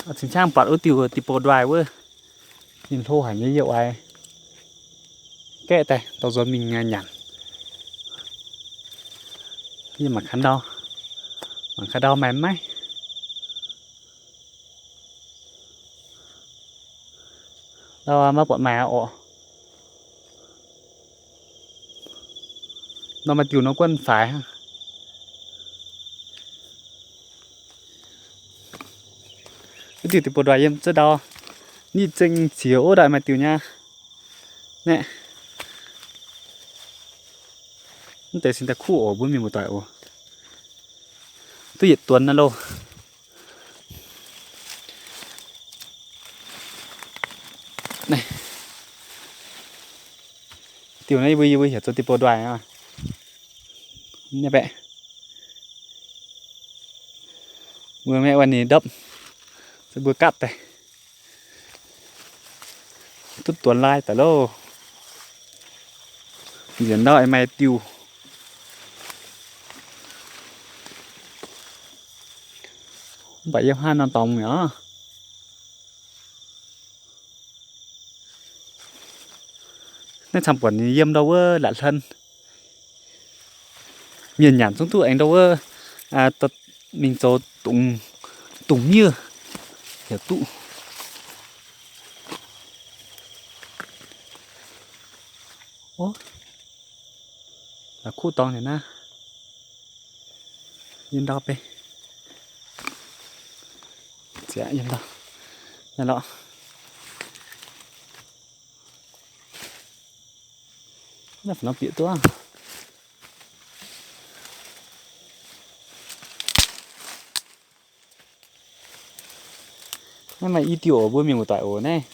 Cing-ciangv buatc wuov diuh deic-bou-ndoih wuov, ninh hlo haic nyei, yie oix gaeqv daaih dorh nzuonx mingh nyanc. Yie mangc gaax ndau, mangc gaax ndau maaih maiv. Ndau maiv buatc maaih aqv oc. Nor maaih diuh nor guanh faix hnangv. Wuov diuh deic-bou-ndoih yiem ziex ndau, nitv zengh qiex wuov ndaaih maaih diuh nyei. Naeqv, mv deix cingx daaih kuv oc, mbuo mienh muoz-doic oc. Duqv yietc duonx naaiv loh. Diuh naaiv yie mbuo, yie mbuo heuc zoux deic-bou-ndoih aqv. Naaiv baeqc, mbuo maeqv wuov ninh ndopv, se mbuo gapv daaih. Duqv duonx laai daaih loh. Nziex ndau aengx maaih diuh. Mv baac yiem haav nor dorngx mi'aqv. Naaiv camv buonc ninh yiem ndau wuov la'hlen. Mienh nyanc zungv duqv aengx ndau wuov, mingh zoux dungz, dungz miev yaac duqv. La'kuqv dorngx ninh naaiv. Yiem ndau bei. Ziouc yiem ndau. Naaiv lorqc. Naaiv fu'nor bieqc duqv. Naaiv maaih i diuh oc, mbuo mienh muoz-doic oc naaiv.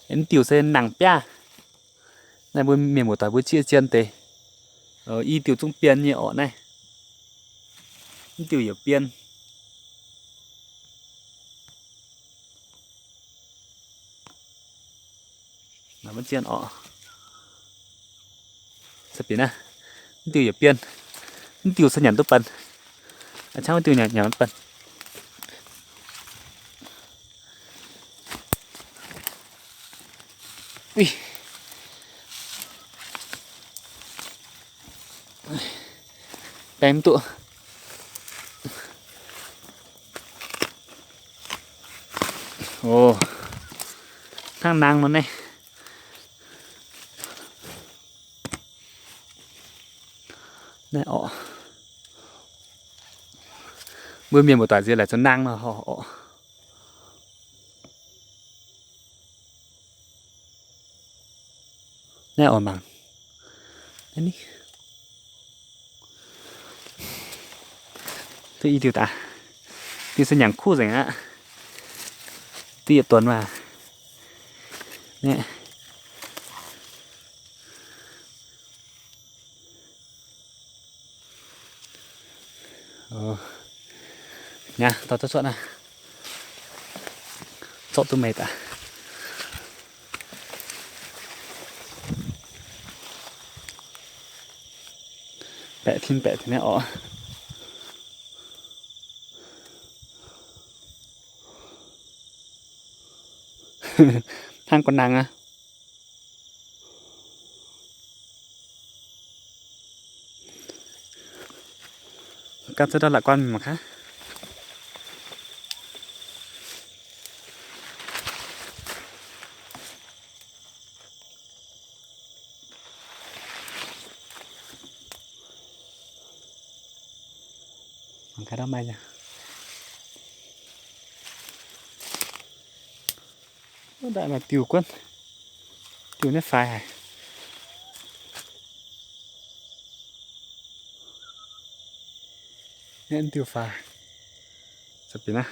Mv diuh se nangh biaav. Naaiv mbuo mienh muoz-doic mbuo zieqv zien deix. I diuh zungv bien nyei orqc naaiv. Mv diuh yaac bien. Maiv zien orqc. Mv diuh yaac bien. Mv diuh se nyanc duqv banh. A'cangv mv diuh nyanc, nyanc banh. Baeng mv duqv. Hnangv nangh nor naaiv. Naaiv orqc. Mbuo mienh muoz-doic nziex laaic zoux nangh nor orqc. Naaiv oix mangc. Naaiv ni. Duqv i diuh daaih. Diuh se nyanc kuv nzengc aqv. Duqv yietc duonx maah. Naaiv. Naaiv, dorh duqv cuotv naaiv. Zorqv duqv meih daaih. Baeqc tin baeqc tin naaiv orqc. Hnangv gu'nangc aqv. Gapv za'gengh la'guanh mangc gaax. Mangc gaax ndau maaih nyei. Wuov daaih maaih diuh guonv. Diuh naaiv faix haic. Naaiv diuh faix. Za'gengh bieqc naaiv.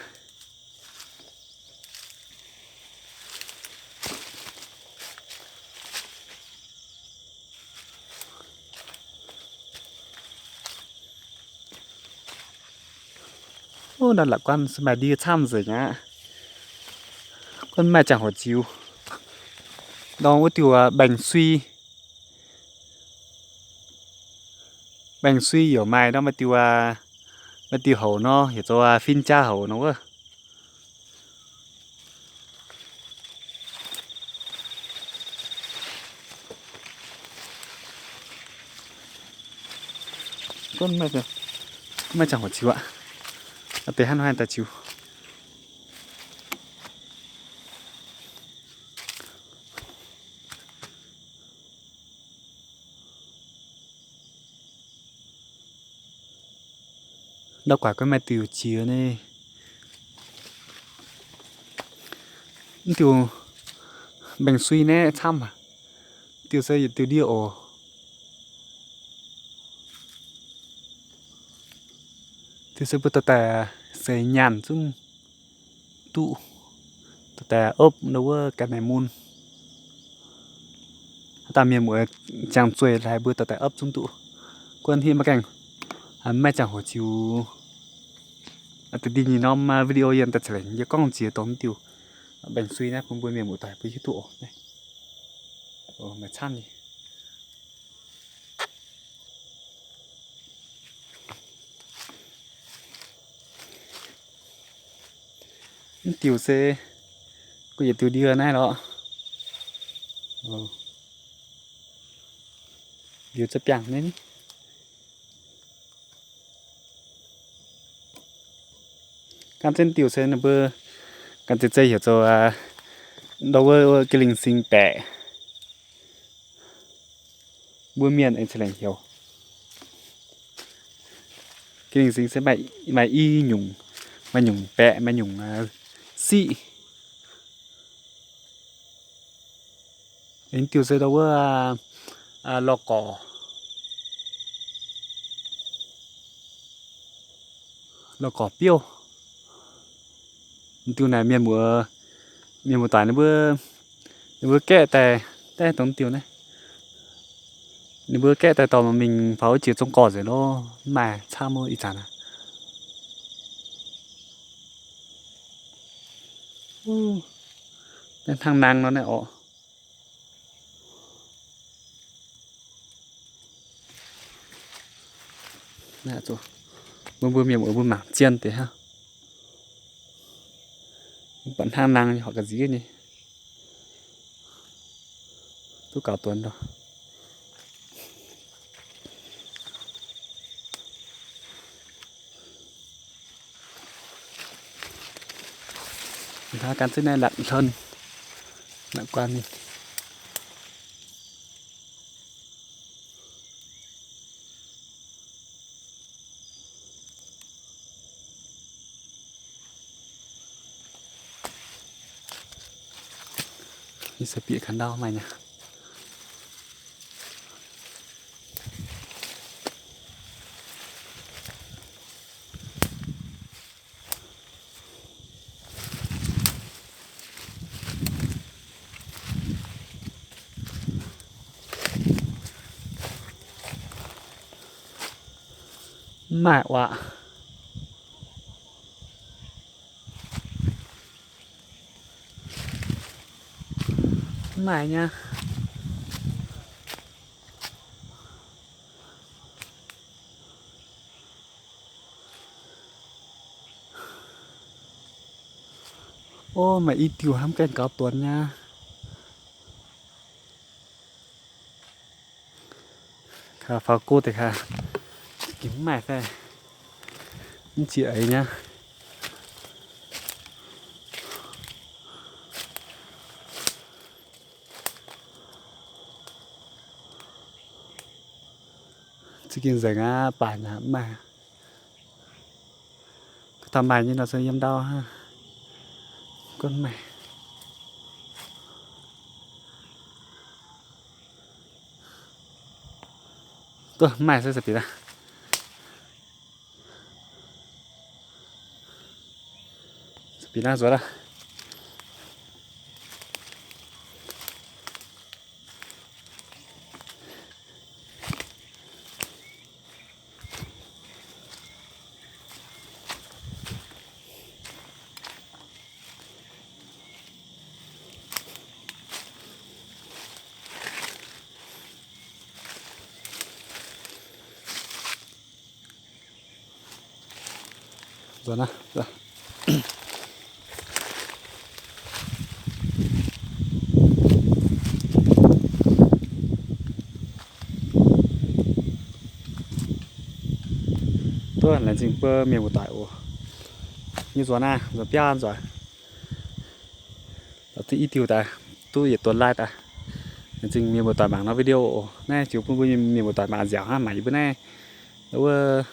Ov, naaiv la'guanh se maaih ndie camv nzengc aqv. Guanh maaih ziangh hoc ziux. Ndorm wuov diuh baengh sui. Baengh sui yaac maaih ndorm maaih diuh, maaih diuh houc nor, heuc zoux fin-jaa houc nor wuov. Maiv jangx hoc ziux aqv. Deix hnangv nor haih daaih ziux. Ndau guaix guaiv maaih diuc jiex nyei. Mv diuh mbaengx-sui naaiv camv aqv. Diuh se yietc diuh ndie oc. Diuh se mbuo dorh daaih seix nyaanh zungv duqv, dorh daaih opv ndau wuov ga'naaiv mun. Haaix dauh mienh muoz jangx zueih laaix mbuo dorh daaih opv zungv duqv. Guon hipv maiv gaengh, maiv jangx hoc ziux. Da'nyeic norm video yiem daaih ceix lengc yie gorngv ziex dongh mv diuh mbaengx-sui naaiv bun mbuo mienh muoz-doic mbuo hiuv duqv oc. Maaih camv nyei. Mv diuh se gu'yietc diuh ndie naaiv lorqc. Liuz za'biangh naaiv. Ganh zinh diuh se ninh mbuo ganh zeiz zeiv heuc zoux ndau wuov ga'lingh sing baeqc. Mbuo mienh aengx ceix lengc heuc ga'lingh sing se maaih i nyungc, maaih nyungc baeqc, maaih nyungc siqv. Aengx diuh se ndau wuov lorh gorc, lorh gorc biouv. Diuh naaic mienh muoz, mienh muoz-doic ninh mbuo, ninh mbuo gaeqv daaih, daaih dongh diuh naaiv. Ninh mbuo gaeqv daaih dorh mingh faaux wuov jiex zong gorx nzengc lorqc, mv maaih camv ov ih zanc aqv. Naaiv hnangv nangh nor naaiv orqc. Mbuo mbuo mienh muoz mbuo mangc zien deix hnangv. Buatc hnangv nangh nyei horqc ga'nziev nyei. Duqv gaux duonx nor. Hnangv gan zunv naaiv latc hlen, latc guanh mingh. Ih se bieqc ka'ndau maaih nyei. Mv maaih oc. Mv maaih nyei. Ov, maaih i diuh hnamv gaengh gaux duonx nyei. Kaax faaux go deix kaax, gengh mv maaih fai mv zieqc eix nyei. Za'gengh nzengc aqv, baac naaic mv maaih. Gorngv taux maaih nyei nor se yiem ndau hnangv. Gorngv maaih. Gorngv maaih se bieqc aqv. Bieqc aqv, nzuonx aqv. Duqv laengz zingh mbuo mienh muoz-doic oc. Nyei nzuonx naaiv, nzuonx biaav nzuonx, i diuh daaih duqv yietc duonx like daaih. Laengz zingh mienh muoz-doic mangc norm video oc. Naaiv ziux bun mbuo mienh muoz-doic mangc nziaauc hnangv, mangc yie mbuo naaiv wuov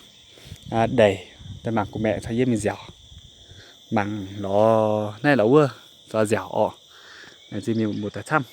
ndeic, daaih mangc gu'maeqc caux yie mingh nziaauc. Mangc lorz naaiv lorz wuov, zoux nziaauc orqc. Laengz zingh mienh muoz-doic camv.